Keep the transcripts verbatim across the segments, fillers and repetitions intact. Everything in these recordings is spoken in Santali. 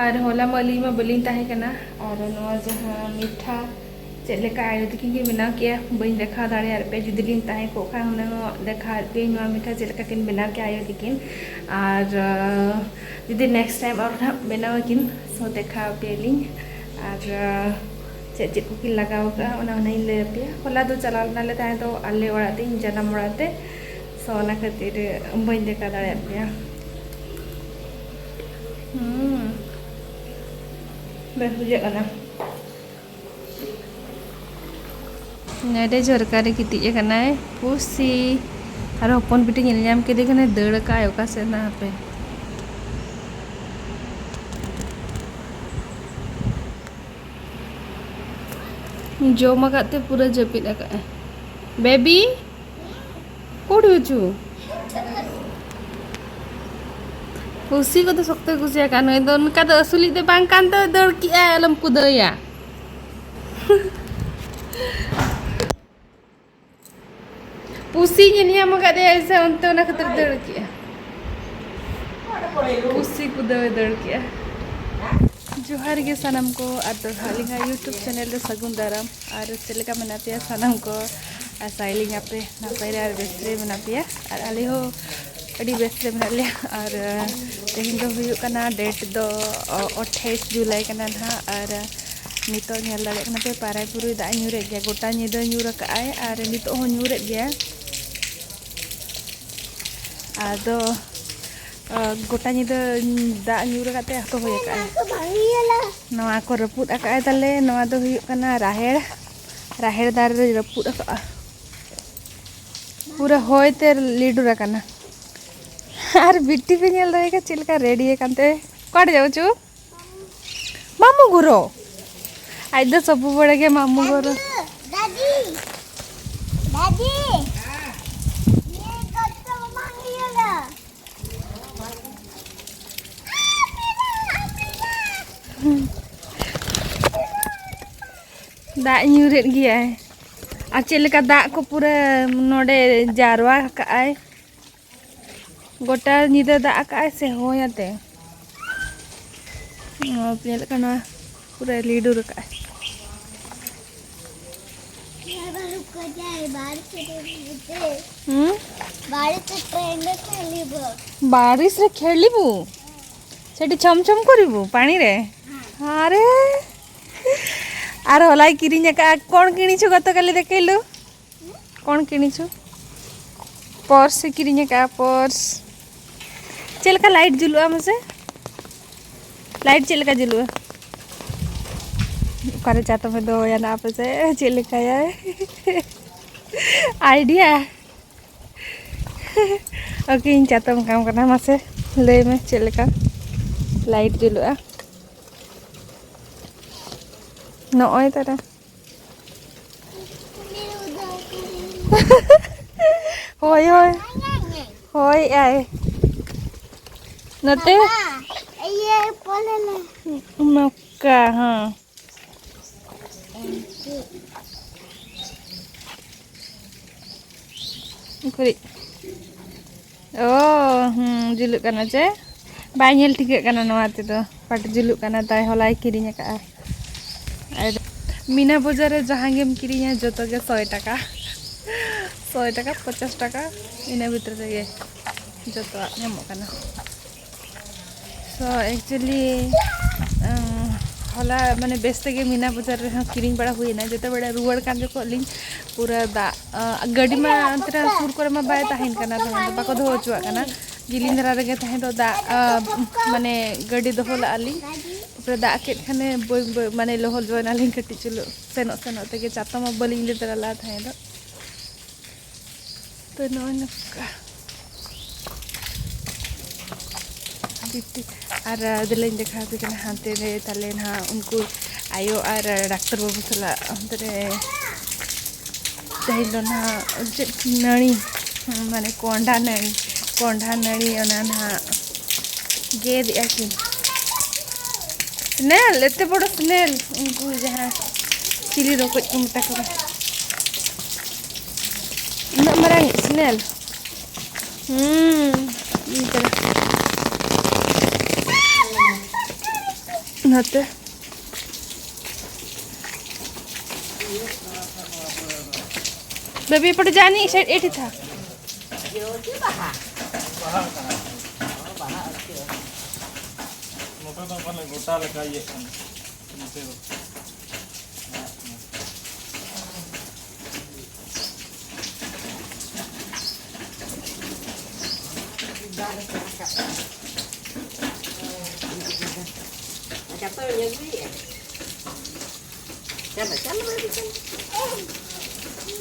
ᱟᱨ ᱦᱚᱞᱟ ᱢᱟ ᱟᱹᱞᱤᱧ ᱢᱟ ᱵᱟᱹᱞᱤᱧ ᱛᱟᱦᱮᱸ ᱠᱟᱱᱟ᱾ ᱟᱨ ᱱᱚᱣᱟ ᱡᱟᱦᱟᱸ ᱢᱤᱴᱷᱟ ᱪᱮᱫ ᱞᱮᱠᱟ ᱟᱭᱳ ᱛᱟᱹᱠᱤᱱ ᱠᱤᱱ ᱵᱮᱱᱟᱣ ᱠᱮᱜᱼᱟ, ᱵᱟᱹᱧ ᱫᱮᱠᱷᱟᱣ ᱫᱟᱲᱮᱭᱟᱜ ᱯᱮ᱾ ᱡᱩᱫᱤ ᱞᱤᱧ ᱛᱟᱦᱮᱸ ᱠᱚᱜ ᱠᱷᱟᱱ ᱦᱩᱱᱟᱹᱝ ᱫᱮᱠᱷᱟᱣ ᱯᱮ ᱱᱚᱣᱟ ᱢᱤᱴᱷᱟ ᱪᱮᱫ ᱞᱮᱠᱟ ᱠᱤᱱ ᱵᱮᱱᱟᱣ ᱠᱮᱜᱼᱟ ᱟᱭᱳ ᱛᱟᱹᱠᱤᱱ᱾ ᱟᱨ ᱡᱩᱫᱤ next time ᱟᱨ ᱦᱟᱸᱜ ᱵᱮᱱᱟᱣ ᱟᱹᱠᱤᱱ, so ᱫᱮᱠᱷᱟᱣ ᱟᱯᱮᱭᱟᱞᱤᱧ᱾ ᱟᱨ ᱪᱮᱫ ᱪᱮᱫ ᱠᱚᱠᱤᱱ ᱞᱟᱜᱟᱣ ᱠᱟᱜᱼᱟ, ᱚᱱᱟ ᱦᱚᱸᱧ ᱞᱟᱹᱭ ᱟᱯᱮᱭᱟ᱾ ᱦᱚᱞᱟ ᱫᱚ ᱪᱟᱞᱟᱣ ᱞᱮᱱᱟᱞᱮ ᱛᱟᱦᱮᱸ ᱫᱚ ᱟᱞᱮ ᱚᱲᱟᱜ ᱛᱮ, ᱤᱧ ᱡᱟᱱᱟᱢ ᱚᱲᱟᱜ ᱛᱮ, so ᱚᱱᱟ ᱠᱷᱟᱹᱛᱤᱨ ᱵᱟᱹᱧ ᱫᱮᱠᱷᱟᱣ ᱫᱟᱲᱮᱭᱟᱜ ᱯᱮᱭᱟ᱾ ᱦᱩᱸ, ᱵᱮᱥ ᱵᱩᱡᱷᱟᱹᱜ ᱠᱟᱱᱟ᱾ ᱱᱚᱰᱮ ᱡᱷᱚᱨᱠᱟ ᱨᱮ ᱜᱤᱛᱤᱡ ᱟᱠᱟᱱᱟᱭ ᱯᱩᱥᱤ᱾ ᱟᱨ ᱦᱚᱯᱚᱱ ᱵᱤᱴᱤ ᱧᱮᱞ ᱧᱟᱢ ᱠᱮᱫᱮ ᱠᱷᱟᱱᱮ ᱫᱟᱹᱲ ᱟᱠᱟᱫᱼᱟᱭ ᱚᱠᱟ ᱥᱮᱫ ᱱᱟ ᱦᱟᱯᱮ᱾ ᱡᱚᱢ ᱟᱠᱟᱫ ᱛᱮ ᱯᱩᱨᱟᱹ ᱡᱟᱹᱯᱤᱫ ᱟᱠᱟᱫᱼᱟᱭ᱾ ᱵᱮᱵᱤ, ᱠᱩᱲᱤ ᱦᱚᱪᱚ᱾ ᱯᱩᱥᱤ ᱠᱚᱫᱚ ᱥᱚᱠᱛᱚᱭ ᱠᱩᱥᱤᱭᱟᱜᱼᱟ᱾ ᱱᱩᱭ ᱫᱚ ᱚᱱᱠᱟ ᱫᱚ ᱟᱹᱥᱩᱞᱤᱡ ᱫᱚ ᱵᱟᱝ ᱠᱟᱱ ᱫᱚ, ᱫᱟᱹᱲ ᱠᱮᱜᱼᱟᱭ, ᱟᱞᱚᱢ ᱠᱩᱫᱟᱹᱭᱟ᱾ ᱯᱩᱥᱤ ᱧᱮᱞ ᱧᱟᱢ ᱟᱠᱟᱫᱮᱭᱟ ᱥᱮ ᱚᱱᱛᱮ, ᱚᱱᱟ ᱠᱷᱟᱹᱛᱤᱨ ᱫᱟᱹᱲ ᱠᱮᱜᱼᱟ᱾ ᱯᱩᱥᱤ ᱠᱩᱫᱟᱹᱣᱮ ᱫᱟᱹᱲ ᱠᱮᱜᱼᱟ᱾ ᱡᱚᱦᱟᱨ ᱜᱮ ᱥᱟᱱᱟᱢ ᱠᱚ, ᱟᱨ ᱫᱚᱲᱦᱟ ᱟᱹᱞᱤᱧᱟᱜ YouTube channel ᱨᱮ ᱥᱟᱹᱜᱩᱱ ᱫᱟᱨᱟᱢ᱾ ᱟᱨ ᱪᱮᱫ ᱞᱮᱠᱟ ᱢᱮᱱᱟᱜ ᱯᱮᱭᱟ ᱥᱟᱱᱟᱢ ᱠᱚ? ᱟᱥᱟᱭᱟᱞᱤᱧ ᱟᱯᱮ ᱱᱟᱯᱟᱭ ᱨᱮ ᱟᱨ ᱵᱮᱥ ᱨᱮ ᱢᱮᱱᱟᱜ ᱯᱮᱭᱟ, ᱟᱨ ᱟᱞᱮ ᱦᱚᱸ ᱟᱹᱰᱤ ᱵᱮᱥ ᱨᱮ ᱢᱮᱱᱟᱜ ᱞᱮᱭᱟ᱾ ᱟᱨ ᱛᱮᱦᱮᱧ ᱫᱚ ᱦᱩᱭᱩᱜ ᱠᱟᱱᱟ, date ᱫᱚ ᱟᱴᱷᱟᱭᱤᱥ ᱡᱩᱞᱟᱭ ᱠᱟᱱᱟ ᱱᱟᱦᱟᱜ᱾ ᱟᱨ ᱱᱤᱛᱚᱜ ᱧᱮᱞ ᱫᱟᱲᱮᱭᱟᱜ ᱠᱟᱱᱟ ᱯᱮ, ᱯᱟᱨᱟᱭ ᱯᱩᱨᱟᱹᱭ ᱫᱟᱜ ᱧᱩᱨᱮᱫ ᱜᱮᱭᱟ, ᱜᱚᱴᱟ ᱧᱤᱫᱟᱹ ᱧᱩᱨ ᱟᱠᱟᱫᱼᱟᱭ ᱟᱨ ᱱᱤᱛᱚᱜ ᱦᱚᱸ ᱧᱩᱨᱮᱫ ᱜᱮᱭᱟ᱾ ᱟᱫᱚ ᱜᱚᱴᱟ ᱧᱤᱫᱟᱹ ᱫᱟᱜ ᱧᱩᱨ ᱟᱠᱟᱫ ᱛᱮ ᱚᱠᱛᱚ ᱦᱩᱭ ᱟᱠᱟᱫᱼᱟᱭ᱾ ᱱᱚᱣᱟ ᱠᱚ ᱨᱟᱹᱯᱩᱫ ᱟᱠᱟᱫᱼᱟᱭ ᱛᱟᱞᱮ᱾ ᱱᱚᱣᱟ ᱫᱚ ᱦᱩᱭᱩᱜ ᱠᱟᱱᱟ ᱨᱟᱦᱮᱲ, ᱨᱟᱦᱮᱲ ᱫᱟᱨᱮ ᱨᱮ ᱨᱟᱹᱯᱩᱫ ᱟᱠᱟᱫᱼᱟ᱾ ᱯᱩᱨᱟᱹ ᱦᱚᱭ ᱛᱮ ᱞᱤᱰᱩᱨ ᱟᱠᱟᱱᱟ᱾ ᱟᱨ ᱵᱤᱴᱤ ᱯᱮ ᱧᱮᱞ ᱫᱟᱲᱮᱭᱟᱜ ᱠᱟᱱᱟ ᱪᱮᱫ ᱞᱮᱠᱟ ready ᱟᱠᱟᱱ ᱛᱮ᱾ ᱚᱠᱟᱨᱮ ᱡᱟᱣᱪᱚ? ᱢᱟᱢᱩ ᱜᱷᱚᱨᱚ᱾ ᱟᱡ ᱫᱚ ᱥᱚᱵᱩ ᱵᱮᱲᱟ ᱜᱮ ᱢᱟᱢᱩ ᱜᱷᱚᱨᱚ᱾ ᱫᱟᱫᱤ, ᱫᱟᱫᱤ, ᱱᱤᱭᱟᱹ ᱜᱚᱫ ᱫᱚ ᱵᱟᱝ ᱦᱩᱭᱩᱜᱼᱟ᱾ ᱫᱟᱜ ᱧᱩᱨᱮᱫ ᱜᱮᱭᱟᱭ᱾ ᱟᱨ ᱪᱮᱫ ᱞᱮᱠᱟ ᱫᱟᱜ ᱠᱚ ᱯᱩᱨᱟᱹ ᱱᱚᱰᱮ ᱡᱟᱨᱣᱟ ᱟᱠᱟᱜᱼᱟᱭ᱾ ᱜᱚᱴᱟ ᱧᱤᱫᱟᱹ ᱫᱟᱜ ᱟᱠᱟᱜᱼᱟᱭ ᱥᱮ ᱦᱚᱭ ᱟᱛᱮ᱾ ᱚ, ᱧᱮᱞᱚᱜ ᱠᱟᱱᱟ, ᱯᱩᱨᱟᱹ ᱞᱤᱰᱩᱨ ᱟᱠᱟᱫᱼᱟᱭ᱾ बारिश से ट्रेन में थे। हम्म? बारिश से ट्रेन में खेली वो। ବାରିଶରେ ଖେଳିବୁ? ସେଠି ଛମ ଛମ କରିବୁ ପାଣିରେ? ଆରେ, ଆର ହଲାଇ କିରି ନେକା। କ'ଣ କିଣିଛୁ ଗତକାଲି ଦେଖେଇଲୁ? କ'ଣ କିଣିଛୁ? ପର୍ସ କିରି ନେକା, ପର୍ସ। ᱪᱮᱫ ᱞᱮᱠᱟ ଲାଇଟ୍ ᱡᱩᱞᱩᱜᱼᱟ ᱢᱟᱥᱮ? ᱞᱟᱭᱤᱴ ᱪᱮᱫ ᱞᱮᱠᱟ ᱡᱩᱞᱩᱜᱼᱟ? ᱚᱠᱟᱨᱮ ᱪᱟᱛᱚᱢᱮ ᱫᱚᱦᱚᱭᱟ ᱱᱟ ᱟᱯᱮ ᱥᱮ? ᱪᱮᱫ ᱞᱮᱠᱟᱭᱟᱭ? ᱟᱭᱰᱤᱭᱟ? ᱳᱠᱮ, ᱤᱧ ᱪᱟᱛᱚᱢ ᱠᱟᱢ ᱠᱟᱱᱟ᱾ ᱢᱟᱥᱮ ᱞᱟᱹᱭ ᱢᱮ ᱪᱮᱫ ᱞᱮᱠᱟ ᱞᱟᱭᱤᱴ ᱡᱩᱞᱩᱜᱼᱟ? ᱱᱚᱜᱼᱚᱭ ᱛᱟᱨᱟ᱾ ᱦᱳᱭ, ᱦᱳᱭ᱾ ᱦᱳᱭ, ᱟᱭ᱾ ᱱᱚᱛᱮ? ᱤᱭᱟᱹ, ᱯᱚᱞᱮ ᱞᱮ᱾ ᱱᱚᱝᱠᱟ, ᱦᱮᱸ᱾ ᱩᱠᱩᱨᱤᱡ᱾ ᱚ, ᱦᱩᱸ, ᱡᱩᱞᱩᱜ ᱠᱟᱱᱟ ᱪᱮ? ᱵᱟᱭ ᱧᱮᱞ ᱴᱷᱤᱠᱟᱹᱜ ᱠᱟᱱᱟ ᱱᱚᱣᱟ ᱛᱮᱫᱚ᱾ ᱯᱟᱴ ᱡᱩᱞᱩᱜ ᱠᱟᱱᱟ ᱛᱟᱭ, ᱦᱚᱞᱟᱭ ᱠᱤᱨᱤᱧ ᱟᱠᱟᱫᱼᱟ᱾ ᱟᱨ ᱢᱤᱱᱟ ᱵᱟᱡᱟᱨ ᱨᱮ ᱡᱟᱦᱟᱸ ᱜᱮᱢ ᱠᱤᱨᱤᱧᱟ, ᱡᱚᱛᱚ ᱜᱮ ᱥᱚᱭ ᱴᱟᱠᱟ᱾ ᱥᱚᱭ ᱴᱟᱠᱟ, ᱯᱚᱪᱟᱥ ᱴᱟᱠᱟ, ᱤᱱᱟᱹ ᱵᱷᱤᱛᱨᱤ ᱨᱮᱜᱮ ᱡᱚᱛᱚᱣᱟᱜ ᱧᱟᱢᱚᱜ ᱠᱟᱱᱟ᱾ So, actually, ᱟᱸ, ᱦᱚᱞᱟ ᱢᱟᱱᱮ ᱵᱮᱥ ᱛᱮᱜᱮ ᱢᱤᱱᱟ ᱵᱟᱡᱟᱨ ᱨᱮᱦᱚᱸ ᱠᱤᱨᱤᱧ ᱵᱟᱲᱟ ᱦᱩᱭᱱᱟ᱾ ᱡᱮᱛᱮ ᱵᱮᱲᱟ ᱨᱩᱣᱟᱹᱲ ᱠᱟᱱ ᱡᱚᱠᱷᱚᱱ ᱞᱤᱧ ᱯᱩᱨᱟᱹ ᱫᱟᱜ, ᱟᱸ, ᱜᱟᱹᱰᱤ ᱢᱟ ᱚᱱᱛᱮ ᱨᱮ ᱥᱩᱨ ᱠᱚᱨᱮ ᱢᱟ ᱵᱟᱭ ᱛᱟᱦᱮᱱ ᱠᱟᱱᱟ, ᱛᱟᱦᱮᱱ ᱫᱚ ᱵᱟᱠᱚ ᱫᱚᱦᱚ ᱦᱚᱪᱚᱣᱟᱜ ᱠᱟᱱᱟ᱾ ᱡᱤᱞᱤᱧ ᱫᱷᱟᱨᱟ ᱨᱮᱜᱮ ᱛᱟᱦᱮᱸ ᱫᱚ ᱫᱟᱜ, ᱟᱸ, ᱢᱟᱱᱮ ᱜᱟᱹᱰᱤ ᱫᱚᱦᱚ ᱞᱟᱜᱼᱟ ᱞᱤᱧ᱾ ᱛᱟᱨᱯᱚᱨᱮ ᱫᱟᱜ ᱠᱮᱫ ᱠᱷᱟᱱᱮ ᱵᱟᱹᱭ ᱵᱟᱹᱭ ᱢᱟᱱᱮ ᱞᱚᱦᱚᱫ ᱡᱚᱭᱮᱱᱟᱞᱤᱧ ᱠᱟᱹᱴᱤᱡ ᱪᱩᱞᱩ᱾ ᱥᱮᱱᱚᱜ ᱥᱮᱱᱚᱜ ᱛᱮᱜᱮ ᱪᱟᱛᱚᱢ ᱢᱟ ᱵᱟᱹᱞᱤᱧ ᱤᱫᱤ ᱛᱚᱨᱟ ᱞᱟᱜᱼᱟ ᱛᱟᱦᱮᱸ ᱫᱚ᱾ ᱛᱚ ᱱᱚᱜᱼᱚᱭ ᱱᱚᱝᱠᱟ ᱵᱤᱴᱤ᱾ ᱟᱨ ᱟᱫᱚᱞᱤᱧ ᱫᱮᱠᱷᱟᱣ ᱟᱯᱮ ᱠᱟᱱᱟ ᱦᱟᱱᱛᱮ ᱨᱮ ᱛᱟᱞᱮ ᱱᱟᱦᱟᱜ ᱩᱱᱠᱩ ᱟᱭᱳ ᱟᱨ ᱰᱟᱠᱛᱟᱨ ᱵᱟᱹᱵᱩ ᱥᱟᱞᱟᱜ ᱚᱱᱛᱮ ᱨᱮ ᱛᱮᱦᱮᱧ ᱫᱚ ᱱᱟᱦᱟᱜ ᱪᱮᱫ ᱱᱟᱹᱲᱤ, ᱢᱟᱱᱮ ᱠᱚᱸᱰᱷᱟ ᱱᱟᱹᱲᱤ, ᱠᱚᱸᱰᱷᱟ ᱱᱟᱹᱲᱤ ᱚᱱᱟ ᱱᱟᱦᱟᱜ ᱜᱮᱫᱮᱜᱼᱟ ᱠᱤᱱ᱾ ᱥᱱᱮᱞ, ᱮᱛᱮ ᱵᱚᱲᱚ ᱥᱱᱮᱞ, ᱩᱱᱠᱩ ᱡᱟᱦᱟᱸ ᱪᱤᱞᱤ ᱨᱚᱠᱚᱡ ᱠᱚ ᱢᱮᱛᱟ ᱠᱚ ᱠᱟᱱᱟ᱾ ᱩᱱᱟᱹᱜ ᱢᱟᱨᱟᱝ ᱥᱱᱮᱞ᱾ ᱦᱩᱸ, ᱤᱧ ᱪᱟᱞᱟᱜ᱾ ᱱᱟᱛᱮ ᱵᱮᱵᱤ ᱯᱚᱴ ᱡᱟᱱᱤ ᱥᱮ ᱮᱴᱤ ᱛᱷᱟ᱾ ᱱᱚᱛᱮ ᱫᱚ ᱯᱟᱞᱮ ᱜᱚᱴᱟ ᱞᱮᱠᱟ ᱤᱭᱟᱹᱜ ᱠᱟᱱᱟ᱾ ᱱᱚᱛᱮ ᱫᱚ᱾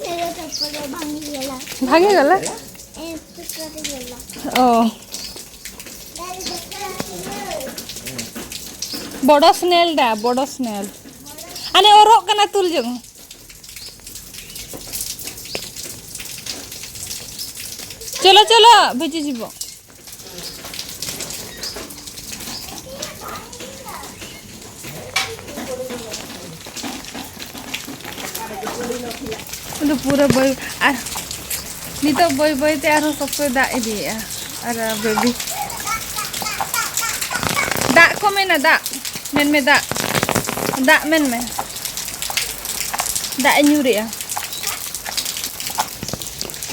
ᱪᱟᱞᱟᱜ ᱛᱟᱯᱚᱨᱮ ᱵᱟᱝ ᱧᱮᱞᱟ᱾ ᱵᱷᱟᱜᱮ ᱜᱮᱞᱟ? ᱮ, ᱛᱚᱨᱠᱟᱨᱤ ᱜᱮᱞᱟ᱾ ᱚ᱾ ᱵᱚᱰᱚ ᱥᱱᱮᱞ ᱰᱟ, ᱵᱚᱰᱚ ᱥᱱᱮᱞ᱾ ᱟᱞᱮ ᱚᱨᱚᱜ ᱠᱟᱱᱟ, ᱛᱩᱞ ᱡᱚᱝ᱾ ᱪᱚᱞᱚ, ᱪᱚᱞᱚ, ᱵᱷᱤᱡᱤ ᱡᱤᱵᱚ᱾ ᱟᱫᱚ ᱯᱩᱨᱟᱹ ᱵᱟᱹᱭ-, ᱟᱨ ᱱᱤᱛᱚᱜ ᱵᱟᱹᱭ ᱵᱟᱹᱭ ᱛᱮ ᱟᱨᱦᱚᱸ ᱥᱚᱠᱛᱚᱭ ᱫᱟᱜ ᱤᱫᱤᱭᱮᱫᱼᱟ᱾ ᱟᱨ ᱵᱮᱵᱤ, ᱫᱟᱜ ᱠᱚ ᱢᱮᱱᱟ, ᱫᱟᱜ ᱢᱮᱱ ᱢᱮ, ᱫᱟᱜ, ᱫᱟᱜ ᱢᱮᱱ ᱢᱮ, ᱫᱟᱜ ᱮ ᱧᱩᱨᱮᱜᱼᱟ᱾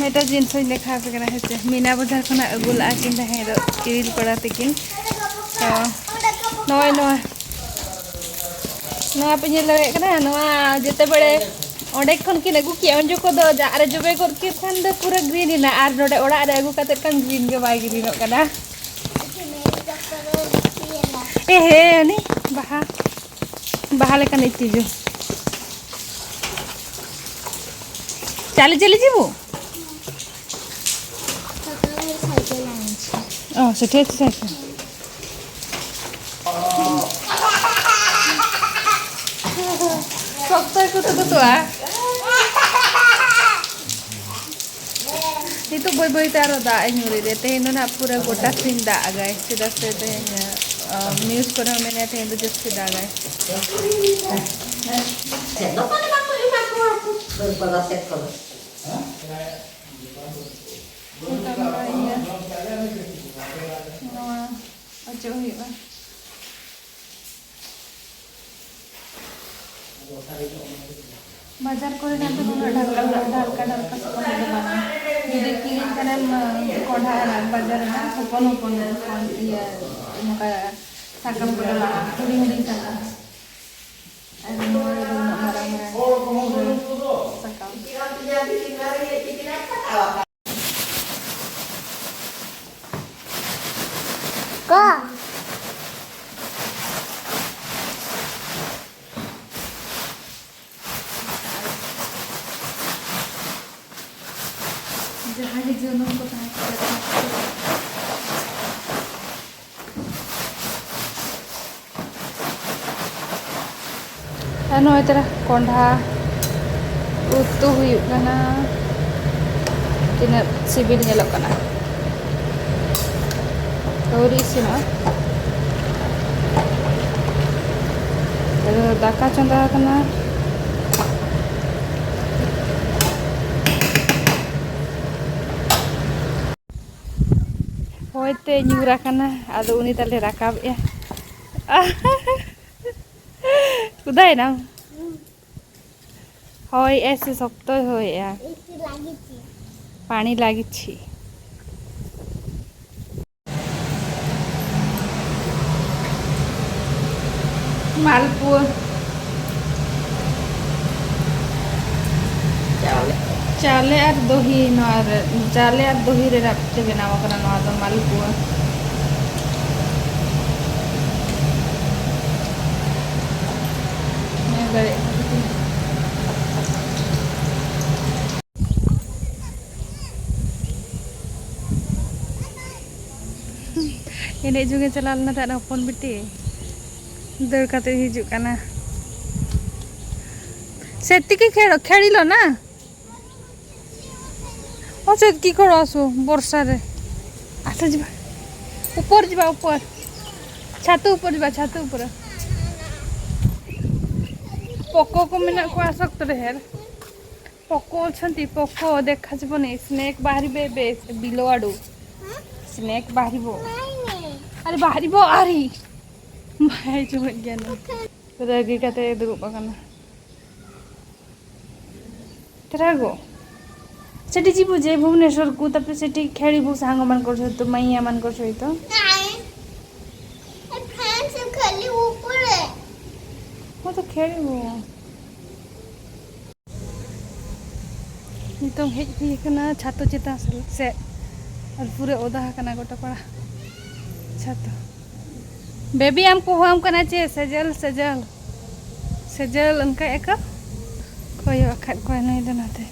ᱢᱤᱫᱴᱟᱝ ᱡᱤᱱᱤᱥ ᱤᱧ ᱫᱮᱠᱷᱟᱣ ᱟᱯᱮ ᱠᱟᱱᱟ, ᱦᱮᱸ ᱥᱮ? ᱢᱤᱱᱟ ᱵᱟᱡᱟᱨ ᱠᱷᱚᱱᱟᱜ ᱟᱹᱜᱩ ᱞᱟᱜᱼᱟ ᱠᱤᱱ ᱛᱟᱦᱮᱸ ᱫᱚ ᱠᱤᱨᱤᱞ ᱠᱚᱲᱟ ᱛᱤᱠᱤᱱ᱾ ᱛᱚ ᱱᱚᱜᱼᱚᱭ ᱱᱚᱣᱟ, ᱱᱚᱣᱟ ᱯᱮ ᱧᱮᱞ ᱫᱟᱲᱮᱭᱟᱜ ᱠᱟᱱᱟ, ᱱᱚᱣᱟ ᱡᱮᱛᱮ ᱵᱮᱲᱮ ᱚᱸᱰᱮ ᱠᱷᱚᱱ ᱠᱤᱱ ᱟᱹᱜᱩ ᱠᱮᱜᱼᱟ, ᱩᱱ ᱡᱚᱠᱷᱚᱱ ᱫᱚ ᱫᱟᱜ ᱨᱮ ᱡᱚᱵᱮ ᱜᱚᱫ ᱠᱮᱫ ᱠᱷᱟᱱ ᱫᱚ ᱯᱩᱨᱟᱹ ᱜᱨᱤᱱ ᱮᱱᱟ, ᱟᱨ ᱱᱚᱰᱮ ᱚᱲᱟᱜ ᱨᱮ ᱟᱹᱜᱩ ᱠᱟᱛᱮᱫ ᱠᱷᱟᱱ ᱜᱨᱤᱱ ᱜᱮ ᱵᱟᱭ ᱜᱨᱤᱱᱚᱜ ᱠᱟᱱᱟ᱾ ᱮ ᱦᱮ, ᱩᱱᱤ ᱵᱟᱦᱟ, ᱵᱟᱦᱟ ᱞᱮᱠᱟᱱᱤᱡ ᱛᱤᱡᱩ᱾ ᱪᱟᱞᱤ ᱪᱟᱞᱤ ᱡᱤᱵᱩ? ᱥᱟᱭᱠᱮᱞ ᱟᱱᱪᱷᱤ᱾ ᱚ, ᱥᱮᱴᱮᱨ ᱥᱮᱴᱮᱨ᱾ ᱥᱚᱠᱛᱚᱭ ᱠᱩᱛᱩ ᱠᱩᱛᱩᱜᱼᱟ᱾ ᱱᱤᱛᱚᱜ ᱵᱟᱹᱭ ᱵᱟᱹᱭ ᱛᱮ ᱟᱨᱚ ᱫᱟᱜ ᱮ ᱧᱩᱨ ᱮᱫᱟ᱾ ᱛᱮᱦᱮᱧ ᱫᱚ ᱱᱟᱦᱟᱜ ᱯᱩᱨᱟᱹ ᱜᱚᱴᱟ ᱥᱤᱧ ᱫᱟᱜ ᱟᱜᱟᱭ, ᱪᱮᱫᱟᱜ ᱥᱮ ᱛᱮᱦᱮᱧ, ᱟ, ᱱᱤᱭᱩᱡᱽ ᱠᱚᱨᱮ ᱦᱚᱸ ᱢᱮᱱᱮᱫ ᱛᱮᱦᱮᱧ ᱫᱚ ᱡᱟᱹᱥᱛᱤ ᱫᱟᱜᱟᱭ᱾ ᱪᱮᱫ ᱫᱚ ᱯᱟᱞᱮ ᱵᱟᱠᱚ ᱮᱢᱟ ᱠᱚᱣᱟ ᱩᱱᱠᱩ ᱫᱟᱹᱲ ᱯᱟᱞᱟ ᱥᱮᱫ ᱠᱷᱚᱱ᱾ ᱱᱤᱛᱚᱜ ᱱᱚᱣᱟ ᱤᱭᱟᱹ, ᱱᱚᱣᱟ ᱚᱪᱚᱜ ᱦᱩᱭᱩᱜᱼᱟ᱾ ᱵᱟᱡᱟᱨ ᱠᱚᱨᱮᱱᱟᱜ ᱫᱚ ᱱᱩᱱᱟᱹᱜ ᱰᱷᱟᱞᱠᱟ, ᱰᱷᱟᱞᱠᱟ, ᱰᱷᱟᱞᱠᱟ ᱥᱟᱠᱟᱢ ᱫᱚ ᱵᱟᱝᱟ᱾ ᱡᱩᱫᱤ ᱠᱤᱨᱤᱧ ᱠᱷᱟᱱᱮᱢ, ᱠᱚᱸᱰᱷᱟ ᱨᱮᱱᱟᱜ ᱵᱟᱡᱟᱨ ᱨᱮᱱᱟᱜ ᱦᱚᱯᱚᱱ ᱦᱚᱯᱚᱱ, ᱦᱚᱯᱚᱱ, ᱤᱭᱟᱹ, ᱱᱚᱝᱠᱟ ᱥᱟᱠᱟᱢ ᱠᱚ ᱰᱚᱞᱟᱜᱼᱟ, ᱦᱩᱰᱤᱧ ᱦᱩᱰᱤᱧ ᱥᱟᱠᱟᱢ᱾ ᱟᱨ ᱱᱚᱣᱟ ᱨᱮᱫᱚ ᱩᱱᱟᱹᱜ ᱢᱟᱨᱟᱝ ᱢᱟᱨᱟᱝ ᱯᱩᱨᱟᱹ ᱥᱟᱠᱟᱢ᱾ ᱠᱟ᱾ ᱡᱟᱦᱟᱸ ᱜᱮ ᱡᱚᱱᱚᱢ ᱠᱚ ᱛᱟᱦᱮᱸ ᱠᱟᱱᱟ᱾ ᱟᱨ ᱱᱚᱜᱼᱚᱭ ᱛᱚᱨᱟ ᱠᱚᱸᱰᱷᱟ ᱩᱛᱩ ᱦᱩᱭᱩᱜ ᱠᱟᱱᱟ᱾ ᱛᱤᱱᱟᱹᱜ ᱥᱤᱵᱤᱞ ᱧᱮᱞᱚᱜ ᱠᱟᱱᱟ᱾ ᱟᱹᱣᱨᱤ ᱤᱥᱤᱱᱚᱜᱼᱟ᱾ ᱟᱫᱚ ᱫᱟᱠᱟ ᱪᱚᱸᱫᱟ ᱟᱠᱟᱱᱟ᱾ ᱦᱚᱭ ᱛᱮ ᱧᱩᱨ ᱟᱠᱟᱱᱟ, ᱟᱫᱚ ᱩᱱᱤ ᱛᱟᱞᱮ ᱨᱟᱠᱟᱵᱮᱜᱼᱟ᱾ ᱠᱩᱫᱟᱭᱮᱱᱟᱢ? ᱦᱚᱭᱮᱜᱼᱟᱭ ᱥᱮ ᱥᱚᱠᱛᱚᱭ ᱦᱚᱭᱮᱜᱼᱟ᱾ ᱯᱟᱹᱱᱤ ᱞᱟᱜᱤᱪᱷᱤ᱾ ᱢᱟᱞᱯᱩᱣᱟᱹ᱾ ᱪᱟᱣᱞᱮ᱾ ᱪᱟᱣᱞᱮ ᱟᱨ ᱫᱚᱦᱤ, ᱱᱚᱣᱟ ᱨᱮ, ᱪᱟᱣᱞᱮ ᱟᱨ ᱫᱚᱦᱤ ᱨᱮ ᱨᱟᱯ ᱛᱮ ᱵᱮᱱᱟᱣ ᱟᱠᱟᱱᱟ ᱱᱚᱣᱟ ᱫᱚ ᱢᱟᱞᱯᱩᱣᱟᱹ᱾ ᱧᱮᱞ ᱫᱟᱲᱮᱭᱟᱜ ᱠᱟᱱᱟ ᱯᱮ᱾ ᱮᱱᱮᱡ ᱡᱚᱝ ᱮ ᱪᱟᱞᱟᱣ ᱞᱮᱱᱟ ᱛᱟᱦᱮᱸᱫ ᱦᱚᱯᱚᱱ ᱵᱤᱴᱤ, ᱫᱟᱹᱲ ᱠᱟᱛᱮ ᱦᱤᱡᱩᱜ ᱠᱟᱱᱟ᱾ ସେତିକି ଖେଳ, ଖେଳିଲ ନା? ᱚ, ᱪᱮᱫ ᱠᱤ ᱠᱷᱮᱲᱚ ᱟᱥᱚ ᱵᱚᱨᱥᱟ ᱨᱮ? ᱟᱥᱚ ᱡᱤᱵᱟ, ᱩᱯᱚᱨ ᱡᱤᱵᱟ, ᱩᱯᱚᱨ᱾ ᱪᱷᱟᱛᱩ ᱩᱯᱚᱨ ᱡᱤᱵᱟ, ᱪᱷᱟᱛᱩ ᱩᱯᱚᱨ᱾ ପୋକ କୁ ମେନା କୁ ଆସକ୍ତ ଢେର। ପୋକ ଅଛନ୍ତି, ପୋକ ଦେଖାଯିବନି। ସ୍ନେକ୍ ବାହାରିବେ ଏବେ ସେ ବିଲ ଆଡୁ। ସ୍ନେକ୍ ବାହାରିବ। ଆରେ ବାହାରିବ, ଆରେ। ଭାଇ ଜମା ଜ୍ଞାନ। ରାଗି କାତେ ଦୁରୁପ କାନା। ଏଥରକ ସେଠି ଯିବୁ ଯେ ଭୁବନେଶ୍ୱରକୁ, ତାପରେ ସେଠି ଖେଳିବୁ ସାଙ୍ଗମାନଙ୍କ ସହିତ, ମାଇଁଆମାନଙ୍କ ସହିତ। ନାଇଁ, ଏ ଫ୍ୟାନ୍ ସେ ଖାଲି ଉପରେ। ହଁ, ତ ଖେଳିବୁ। ᱱᱤᱛᱚᱝ ᱦᱮᱡ ᱦᱩᱭ ᱟᱠᱟᱱᱟ ᱪᱷᱟᱛᱚ ᱪᱮᱛᱟᱱ ᱥᱮᱫ, ᱟᱨ ᱯᱩᱨᱟᱹ ᱚᱫᱟ ᱟᱠᱟᱱᱟ ᱜᱚᱴᱟ ᱯᱟᱲᱟ ᱪᱷᱟᱛᱚ᱾ ᱵᱮᱵᱤ, ᱟᱢ ᱠᱚ ᱦᱚᱦᱚᱣᱟᱢ ᱠᱟᱱᱟ ᱪᱮ? ᱥᱮᱡᱮᱞ, ᱥᱮᱡᱮᱞ, ᱥᱮᱡᱮᱞ, ᱚᱱᱠᱟᱭᱮᱫ ᱠᱚ, ᱠᱚᱭᱚᱜ ᱟᱠᱟᱫ ᱠᱚᱣᱟ ᱱᱩᱭ ᱫᱚ ᱱᱚᱛᱮ᱾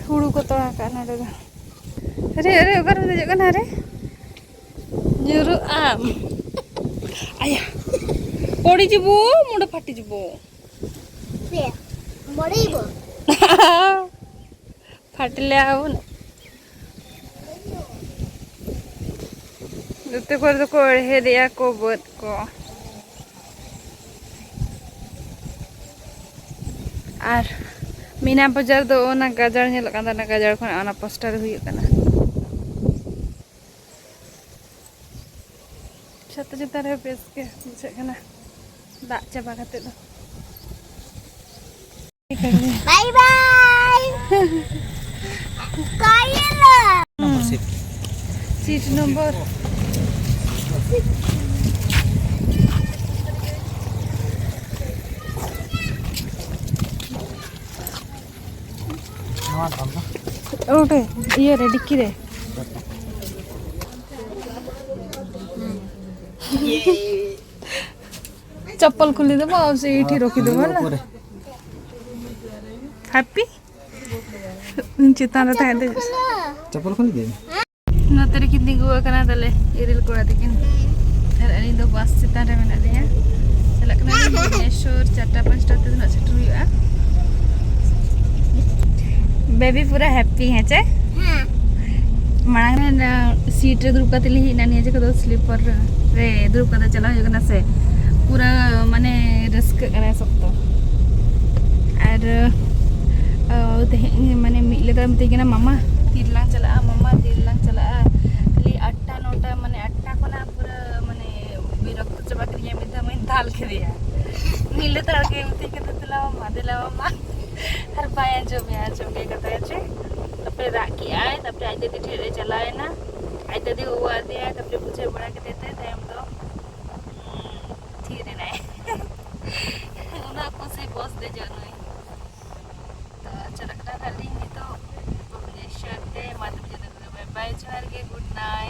ᱦᱩᱲᱩ ᱠᱚ ᱛᱚᱲᱟ ᱠᱟᱜᱼᱟ ᱱᱚᱰᱮ ᱫᱚ᱾ ᱟᱨᱮ, ᱟᱨᱮ, ᱚᱠᱟᱨᱮᱢ ᱫᱮᱡᱚᱜ ᱠᱟᱱᱟ? ᱟᱨᱮ, ᱧᱩᱨᱩᱜ ᱟᱢ᱾ ᱟᱭᱟ, ᱯᱚᱲᱤ ᱡᱤᱵᱩ, ᱢᱩᱸᱰᱩ ᱯᱷᱟᱴᱤ ᱡᱤᱵᱩ᱾ ᱯᱮ, ᱢᱚᱬᱮ ᱵᱚ᱾ ᱯᱷᱟᱴᱞᱮ ᱟᱵᱚᱱ᱾ ᱱᱚᱛᱮ ᱠᱚᱨᱮ ᱫᱚᱠᱚ ᱦᱮᱲᱦᱮᱫᱮᱜᱼᱟ ᱠᱚ ᱵᱟᱹᱫᱽ ᱠᱚ᱾ ᱟᱨ ᱢᱤᱱᱟ ᱵᱟᱡᱟᱨ ᱫᱚ ᱚᱱᱟ ᱜᱟᱡᱟᱲ ᱧᱮᱞᱚᱜ ᱠᱟᱱ ᱛᱟᱦᱮᱱᱟ, ᱜᱟᱡᱟᱲ ᱠᱷᱚᱱ ᱚᱱᱟ ᱯᱳᱥᱴᱟᱨ ᱦᱩᱭᱩᱜ ᱠᱟᱱᱟ᱾ ᱪᱷᱟᱛ ᱪᱮᱛᱟᱱ ᱨᱮ ᱵᱮᱥ ᱜᱮ ᱵᱩᱡᱷᱟᱹᱜ ᱠᱟᱱᱟ, ᱫᱟᱜ ᱪᱟᱵᱟ ᱠᱟᱛᱮ ᱫᱚ᱾ ᱵᱟᱭ ᱵᱟᱭ᱾ ᱠᱟᱭᱮᱞᱟ᱾ Number seat. Seat number. ᱱᱚᱣᱟ ᱫᱷᱟᱢ ᱫᱚ? ᱚᱸᱰᱮ, ᱤᱭᱟᱹ ᱨᱮ, ᱰᱤᱠᱤ ᱨᱮ᱾ चप्पल खुली देबो, और से इठी रखी देबो ना। ऊपर है। हैप्पी? ᱪᱮᱛᱟᱱ ᱨᱮ ᱛᱟᱦᱮᱸ ᱫᱚ। चप्पल खोल दे। ᱱᱚᱛᱮ ᱨᱮᱠᱤᱱ ᱛᱤᱸᱜᱩ ᱟᱠᱟᱱᱟ ᱛᱟᱞᱮ ᱤᱨᱤᱞ ᱠᱚᱲᱟ ᱛᱟᱹᱠᱤᱱ᱾ ᱟᱨ ᱟᱹᱞᱤᱧ ᱫᱚ ᱵᱟᱥ ᱪᱮᱛᱟᱱ ᱨᱮ ᱢᱮᱱᱟᱜ ᱞᱤᱧᱟ᱾ ᱪᱟᱞᱟᱜ ᱠᱟᱱᱟᱞᱤᱧ ᱵᱷᱩᱵᱽᱱᱮᱥᱚᱨ, ᱪᱟᱨᱴᱟ ᱯᱟᱸᱪᱴᱟ ᱛᱮ ᱱᱟᱜ ᱥᱮᱴᱮᱨ ᱦᱩᱭᱩᱜᱼᱟ᱾ ᱵᱮᱵᱤ ᱯᱩᱨᱟᱹ ᱦᱮᱯᱤ, ᱦᱮᱸ ᱪᱮ? ᱦᱮᱸ᱾ ᱢᱟᱲᱟᱝ ᱨᱮ ᱱᱟ-, ᱥᱤᱴ ᱨᱮ ᱫᱩᱲᱩᱵ ᱠᱟᱛᱮ ᱞᱤᱧ ᱦᱮᱡ ᱮᱱᱟ, ᱱᱤᱭᱟᱹ ᱡᱚᱠᱷᱚᱱ ᱫᱚ ᱥᱞᱤᱯᱟᱨ ᱨᱮ ᱫᱩᱲᱩᱵ ᱠᱟᱛᱮ ᱪᱟᱞᱟᱣ ᱦᱩᱭᱩᱜ ᱠᱟᱱᱟ ᱥᱮ, ᱯᱩᱨᱟᱹ ᱢᱟᱱᱮ ᱨᱟᱹᱥᱠᱟᱹᱜ ᱠᱟᱱᱟ ᱥᱚᱠᱛᱚ᱾ ᱟᱨ, ᱚ, ᱛᱮᱦᱮᱧ ᱢᱟᱱᱮ ᱢᱤᱫ ᱞᱮᱫᱟ ᱢᱤᱛᱟᱹᱧ ᱠᱟᱱᱟ, "ᱢᱟᱢᱟ, ᱛᱤᱨᱮᱞᱟᱝ ᱪᱟᱞᱟᱜᱼᱟ? ᱢᱟᱢᱟ, ᱛᱤᱨᱮᱞᱟᱝ ᱪᱟᱞᱟᱜᱼᱟ?" ᱠᱷᱟᱹᱞᱤ ᱟᱴᱴᱟ, ᱱᱚ ᱢᱟᱱᱮ ᱟᱴᱴᱟ ᱠᱷᱚᱱᱟᱜ ᱯᱩᱨᱟᱹ ᱢᱟᱱᱮ ᱵᱤᱨᱚᱠᱛᱚ ᱪᱟᱵᱟ ᱠᱮᱫᱤᱧᱟ, ᱢᱤᱫ ᱫᱷᱟᱣ ᱢᱟᱧ ᱫᱟᱞ ᱠᱮᱫᱮᱭᱟ᱾ ᱢᱤᱫ ᱞᱮᱛᱟᱲ ᱜᱮ ᱢᱤᱛᱟᱹᱧ ᱠᱟᱱᱟ, "ᱫᱮᱞᱟ ᱢᱟᱢᱟ, ᱫᱮᱞᱟ ᱢᱟᱢᱟ", ᱟᱨ ᱵᱟᱭ ᱟᱸᱡᱚᱢᱮᱜᱼᱟ, ᱟᱸᱡᱚᱢ ᱜᱮ ᱠᱟᱛᱷᱟ ᱪᱮ᱾ ᱛᱟᱨᱯᱚᱨᱮ ᱨᱟᱜ ᱠᱮᱜᱼᱟᱭ, ᱛᱟᱨᱯᱚᱨᱮ ᱟᱡ ᱫᱟᱫᱤ ᱴᱷᱮᱱ ᱮ ᱪᱟᱞᱟᱣ ᱮᱱᱟ, ᱟᱡ ᱫᱟᱫᱤ ᱦᱚᱦᱚ ᱟᱫᱮᱭᱟ, ᱛᱟᱨᱯᱚᱨᱮ ᱵᱩᱡᱷᱟᱹᱣ ᱵᱟᱲᱟ ᱠᱮᱫᱮ ᱛᱮ ᱛᱟᱭᱚᱢ ᱫᱚ, ᱩᱸ, ᱛᱷᱤᱨ ᱮᱱᱟᱭ᱾ ᱩᱱᱟᱹᱜ ᱠᱩᱥᱤ ᱵᱚᱥ ᱫᱮᱡᱚᱜ ᱱᱩᱭ᱾ ᱛᱚ ᱪᱟᱞᱟᱜ ᱠᱟᱱᱟ ᱱᱟᱦᱟᱜ ᱞᱤᱧ ᱱᱤᱛᱚᱜ ᱵᱷᱩᱵᱽᱱᱮᱥᱣᱚᱨ ᱛᱮ᱾ ᱢᱟ ᱛᱚᱵᱮ ᱡᱚᱛᱚ ᱠᱚᱜᱮ bye bye, ᱡᱚᱦᱟᱨ ᱜᱮ, good night᱾